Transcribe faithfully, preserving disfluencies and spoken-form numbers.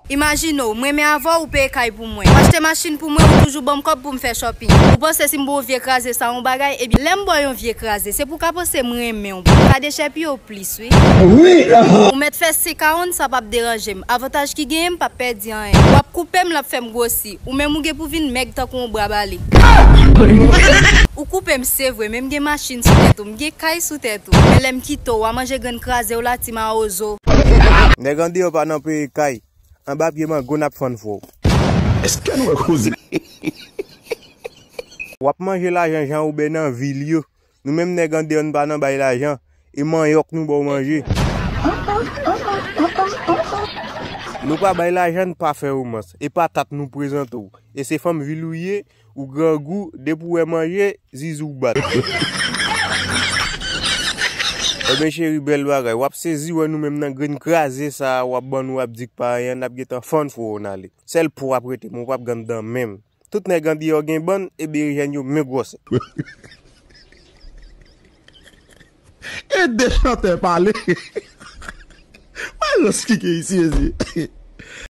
Imajine w, m renmen avè w, ou peye kay pou mwen. Ou achte machin pou mwen, ou toujou ban m kòb pou m fè shopping. Ou panse si m ba w vye kraze sa yon bagay, ebyen lè m ba w yon vye kraze, se pou w ka panse m renmen w, pou w ka dechèpiye w plis, wi. Ou mèt fè senk a yon, sa p ap deranje m. Avantaj ki genyen, m p ap pèdi anyen. W ap koupe m, l ap fè m gwosi. Ou menm ou gen pou vin mèg tankou yon bra bale. Ou koupe m, se vre, men m gen machin sou tèt ou, m gen kay sou tèt ou. Men lè m kite w, w a manje grenn kraze w la, ti mawozo. Nèg andeyò pa nan peye kay. Anba pye mango n ap fann fò w. Èske nou wè koze? W ap manje lajan jan oubyen nan vil yo. Nou menm nèg andeyò n pa nan bay lajan. E manyòk nou ba w manje. Nou pa bay lajan, n pa fè womans. E patat nou prezante w. E se fanm vil ou ye, ou grangou, depi w wè manje, zizou w bat. Ebyen cheri, bèl bagay. W ap sezi wè nou menm nan grenn kraze sa a, w ap ban nou, w ap di k pa anyen, n ap gentan fann fò w n ale. Sèl po w ap rete, men w p ap gen dan menm. Tout nèg andeyò gen bann, e berejèn yo men gwòsè. Ede chantè pale. Wè rans ki gen isi, mezye.